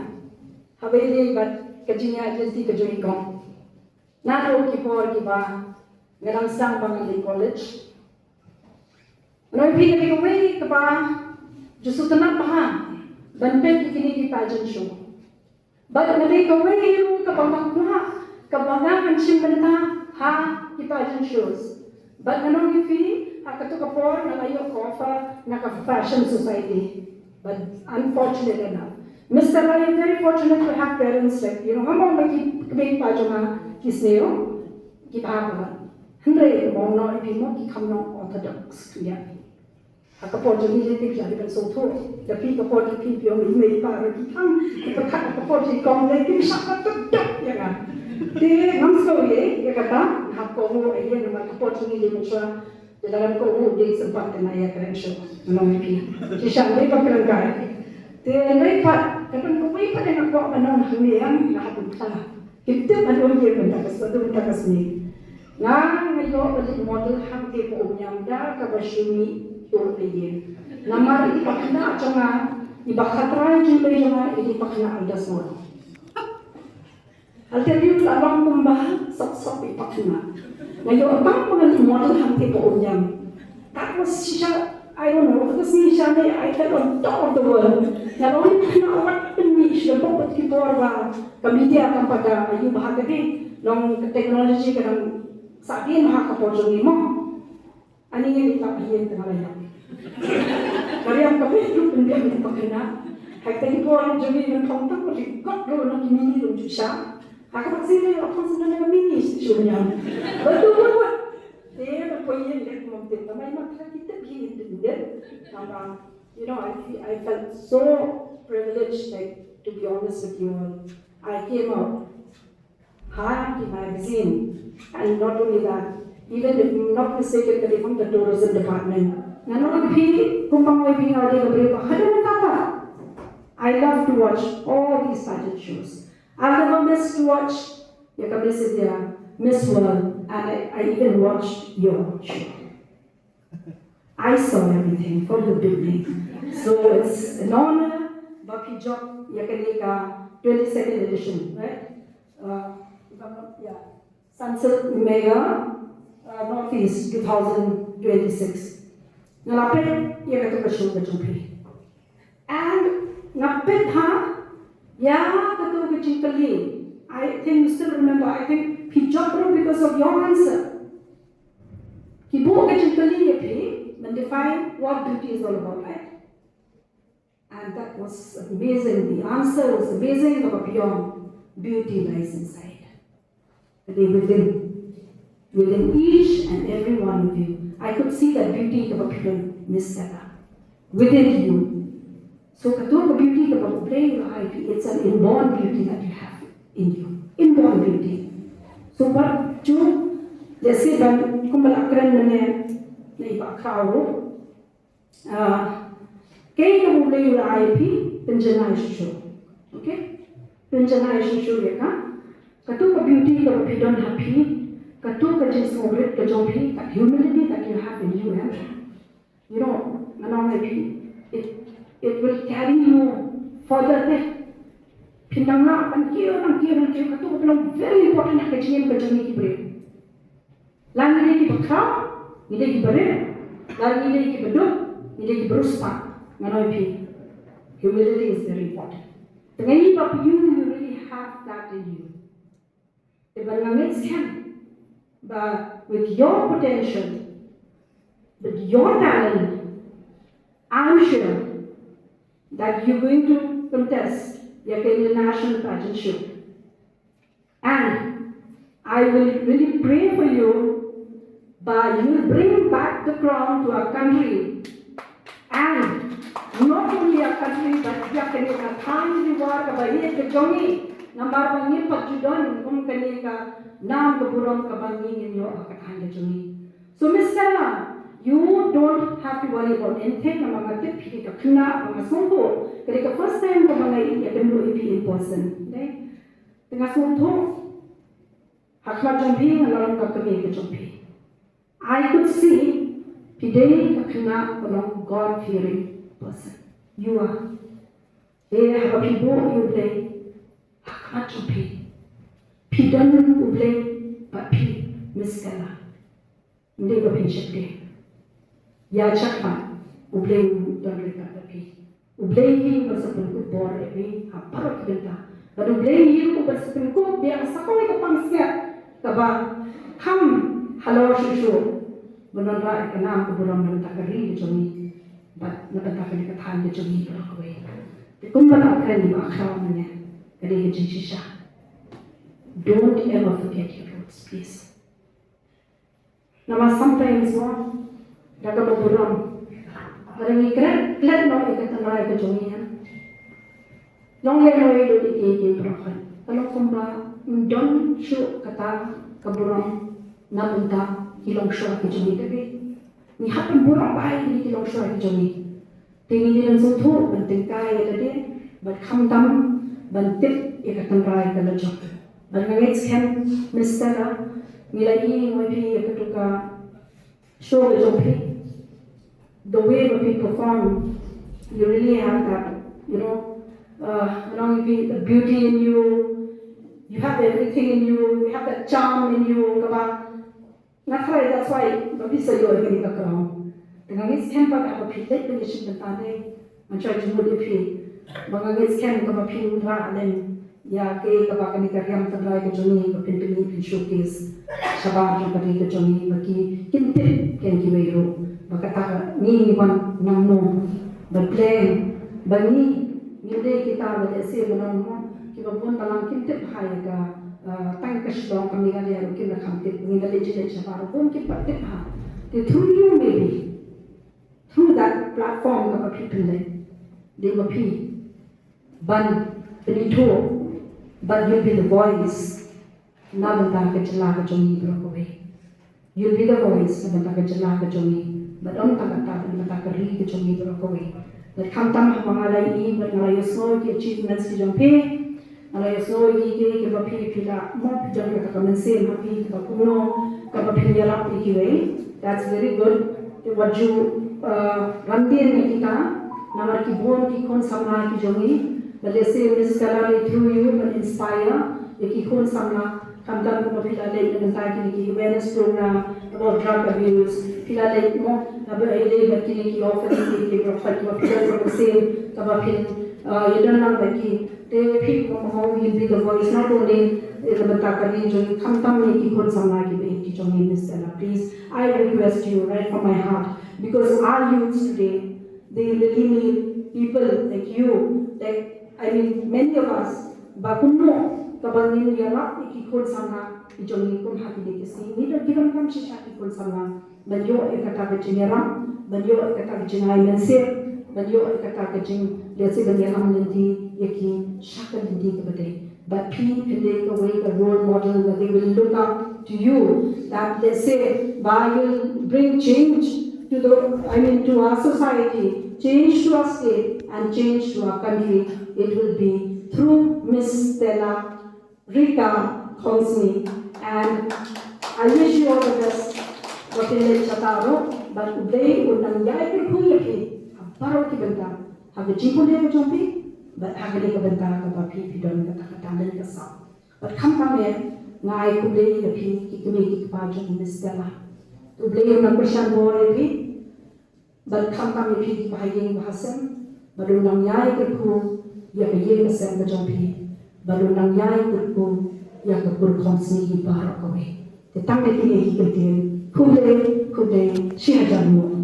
haba ïadei bad ka jingïaid lynti ka jong i kong. Naduh ki por kiba nga dang sdang ba ngan leit college, nga ong ïa phi ka dei kawei kaba ju sngewtynnat bha ban peit ïa kine ki pageant show. Bad ka dei kawei ruh kaba nga kwah kaba nga ngan shim bynta ha ki pageant shows. But nga ong ïa phi, ha kato ka por nga la ïoh ka offer na ka Fashion Society. But unfortunate enough, Miss Stella, you're very fortunate to have parents like, you know, nga ong ba ki kmie kpa jong nga ki sniew, ki bha ba. Hynrei mo, ïa phi mo, ki kham long orthodox, ïa. Ha ka por jong ngi te ki la dei ban sngewthuh. Da phi ka por jong phi, phi ong i mei i pa ruh ki thang. Te ka por jong i kong lei, ki shah orthodox ïa nga. Te ngam sngew ïa kata, hap kohnguh ïa nga, ka por jong ngi lei mynshuwa. Te lada ngam kohnguh, dei sympat te nga ïakren shuh, nga ong ïa phi. Shisha lei ba kren kai. Te lei pat, ka don kawei pat nga kwah ban ong hangne, nga hap ban kla. Kim tip ban ong ïa mynta ka, mynta ka sngi. Nga, nga ïoh ban leit model hangtei pa Umïam da kaba shu mih ïoh ïa. Namar i pakhynnah jong nga, i ba khatrai jong i jong nga, i pakhynnah Aldous Murdoch. I'll tell you, la long kumba sop sop i pakhynnah. Nga ïoh tang ba ngan model hangtei pa Umïam. That was shisha, I don't know, that was shisha ne, I felt on top of the world. Nga long i pakhynnah wat pynmih shisha bok bad ki por ba ka media kam pat da ïoh bha ka dei. Long ka technology ka dang sah dien bha ha ka por jong ngi mo. Ani ngi lap hi ïa tang la ïap. Ka riam ka bit ruh pynbiang ïa ka pakhynnah. Hai te ki por jong ngi ngan thong tang ko ri kot ruh na ki mini ruh ju sha. Ha ka vaccine ruh thong sendang na mini shu ñiam. Betul betul. Te na ko ïa lek mo te tamai ma tra kita bi independent. Tama, you know, I feel, I felt so privileged, like, to be honest with you all. I came out ha ki magazine. And not only that, even if I'm not mistaken, ka dei from the tourism department. Nga ong ïa phi, kum ba nga ong ïa phi, nga dei ka briew ba haduh mynta pat, I love to watch all these pageant shows. I've never missed to watch ïa ka Miss India, Miss World, and I, I even watched your show. I saw everything from the beginning. So it's an honor ba phi jop ïa kane ka twenty-second edition, right? Uh, if I'm not, yeah. Sansad Mega, uh, Northeast two thousand twenty-six. Nga la peit ïa kato ka show ka jong phi. And nga peit ha ïa kato ka jingkylli. I think you still remember, I think phi jop ruh because of your answer. Ki buh ka jingkylli ïa phi, ban define what beauty is all about, right? And that was amazing. The answer was amazing, kaba phi ong, beauty lies inside. Ka dei within. Within each and every one of you. I could see that beauty kaba phi don, Miss Stella. Within you. So kato ka beauty kaba U Blei u la ai phi, it's an inborn beauty that you have in you. Inborn beauty. So what you, jesse ban, kumba la kren mynne na i Bah Khraw ruh. Ah, kaei kaba U Blei u la ai ïa phi, pynjanai shuh shuh. Okay? Pynjanai shuh shuh ïa ka. Kato ka beauty kaba phi don ha phi, kato ka jingsngewrit ka jong phi, that humility that you have in you, eh? You know, nga ong ïa phi, it, it will carry you further, eh? Phin dang lah ban kiew, dang kiew, dang kiew, kato ka long very important ha ka jingim ka jong ngi ki briew. La ngi dei kiba khraw, ngi dei kiba rit, la ngi dei kiba duk, ngi dei kiba riewspah. Nga ong ïa phi, humility is very important. Te nga ïohi ba you, you really have that in you. Te ba nga ngeit skhem ba with your potential, with your talent, I'm sure that you're going to contest ïa ka international pageant show. And I will really pray for you, ba you bring back the crown to our country. And not only our country, but ïa kane ka thaiñ Ri War kaba ïeit ka jong ngi, namar ba ngim pat ju don kum kane ka nam ka burom kaba ngi ngin ïoh ha ka thaiñ ka jong ngi. So Miss Stella, you don't have to worry about anything, namar nga tip phi ka khynnah, ba nga sngewthuh ka dei ka first time kaba nga ïakynduh ïa phi in person. Dei? Te nga sngewthuh ha khmat jong phi nga la long ka kmie ka jong phi. I could see phi dei ka khynnah ka long God fearing person. You are. Te haba phi buh ïa U Blei ha khmat jong phi, phi don U Blei bad phi, Miss Stella. Ym dei ba phin sheptieng. Ïa shakmat, U Blei u don ryngkat bad phi. U Blei hi u ban sa pynkup bor ïa phi ha baroh ki bynta. Bad U Blei hi u ban sa pynkup biang sa kawei ka pansngiat kaba kham halor shuh shuh. ban wanrah ïa ka nam ka burom na bynta ka ri ka jong ngi bad na bynta kane ka thaiñ ka jong ngi baroh kawei. Te kumba la kren ïa i Bah Khraw mynne, ka dei ka jingshisha. Don't ever forget your roots, please. Namar sometimes mo, da kaba burom, lada ngi klet, klet noh ïa ka tynrai ka jong ngi, ha, long lehnohei lut ïa kiei kiei baroh, ka long kumba ym don shuh kata ka burom na bynta ki longshuwa ki jong ngi. Te ngi hap ban burom bha ïa ki longshuwa ki jong ngi. Te ngi dei ban sngewthuh ban tyngkai ïa lade bad khamtam ban tip ïa ka tynrai ka la jong. Bad nga ngeit skhem, Miss Stella, ngi la ïohi ïa phi ïa katu ka show ka jong phi. The way that you perform, you really have that, you know, uh, you know, the beauty in you. You have everything in you. You have that charm in you. Kaba nga tharai that's why ba phi sa ïoh ïa kane ka crown. Te nga ngeit skhem pat haba phi leit ban ïashim bynta ne, ngan sa ïathuh ïa phi ba nga ngeit skhem kaba phin rah lem ïa kaei kaba kane ka riam tynrai ka jong ngi ba phin pyni, phin showcase shabar jong ka ri ka jong ngi, ba ki kin tip ken kiwei ruh ba kata ka ngi ngi wan nangno, ba pleng ba ngi ngi dei kita ba lehse ba nangno kiba bun balang kin tip ha ïa ka, uh, tang ka Shillong ka Meghalaya ruh kin da kham tip, ngi da leit jingeh shabar ruh bun kin pat tip ha. Te through you, maybe through that platform kaba phi pynleit, dei ba phi ban pynithuh, but you'll be the voice na bynta ka jylla ka jong ngi baroh kawei. You'll be the voice na bynta ka jylla ka jong ngi, bad ym tang kata, na bynta ka ri ka jong ngi baroh kawei. Bad khamtam haba nga la ïohi bad nga la ïohsngew ki achievements ki jong phi, nga la ïohsngew ïa kiei kiei kiba phi, phi la, mo, phi don kata ka mynsiem ha phi kaba kumno kaba phin ïarap ïa kiwei. That's very good. Te wat ju, uh, randien ïa kita, namar ki bun ki khun samla ki jong ngi. Ba lehse Miss Stella leit through you ban inspire ïa ki khun samla. Khamtam kumba phi la leit na bynta kine ki awareness program about drug abuse, phi la leit, mo, na bynta ïa kine ki orphanage, ki, ki, ki, ki, ki, ki, ki, kaba phin, uh, ïadon lang bad ki. Te phi kumba mo, you'll be the voice not only, eh, na bynta ka ri jong ngi, khamtam ïa ki khun samla kiba ïeit ki jong ngi, Miss Stella, please. I request you right from my heart, because our youths today, they really need people like you, like, I mean, many of us, ba kumno kaba ngin ïarap ïa ki khun samla ki jong ngi kum ha kine ki sngi. Ngi donkam shisha ki khun samla ban ïoh ïa kata ka jingïarap, ban ïoh ïa kata ka jingai mynsiem, ban ïoh ïa kata ka jing, lehse ban ïarap lynti ïa ki sha ka lynti kaba dei. But phi phi dei kawei ka role model that they will look up to you. That, let's say, ba you'll bring change to the, I mean, to our society, change to our state, and change to our country. It will be through Miss Stella Rika Khonsni. And I wish you all the best. Ba phin leit shata ruh, bad U Blei un nang ïai kyrkhu ïa phi ha baroh ki bynta, ha ka jingpule ka jong phi, bad ha kane ka bynta kaba phi phi don kata ka talent ka sap. Bad khamtam eh, nga ai khublei ïa phi ki kmie ki kpa jong Miss Stella. U Blei un nang kyrshan bor ïa phi. Bad khamtam ïa phi ki bahaïing bahasem, bad un nang ïai kyrkhu ïa ka ïing ka sem ka jong phi, bad un nang ïai kyrkhu ïa ka kur khonsni baroh kawei. Te tang ïa kine ki kyntien, khublei, khublei shihajar nguh.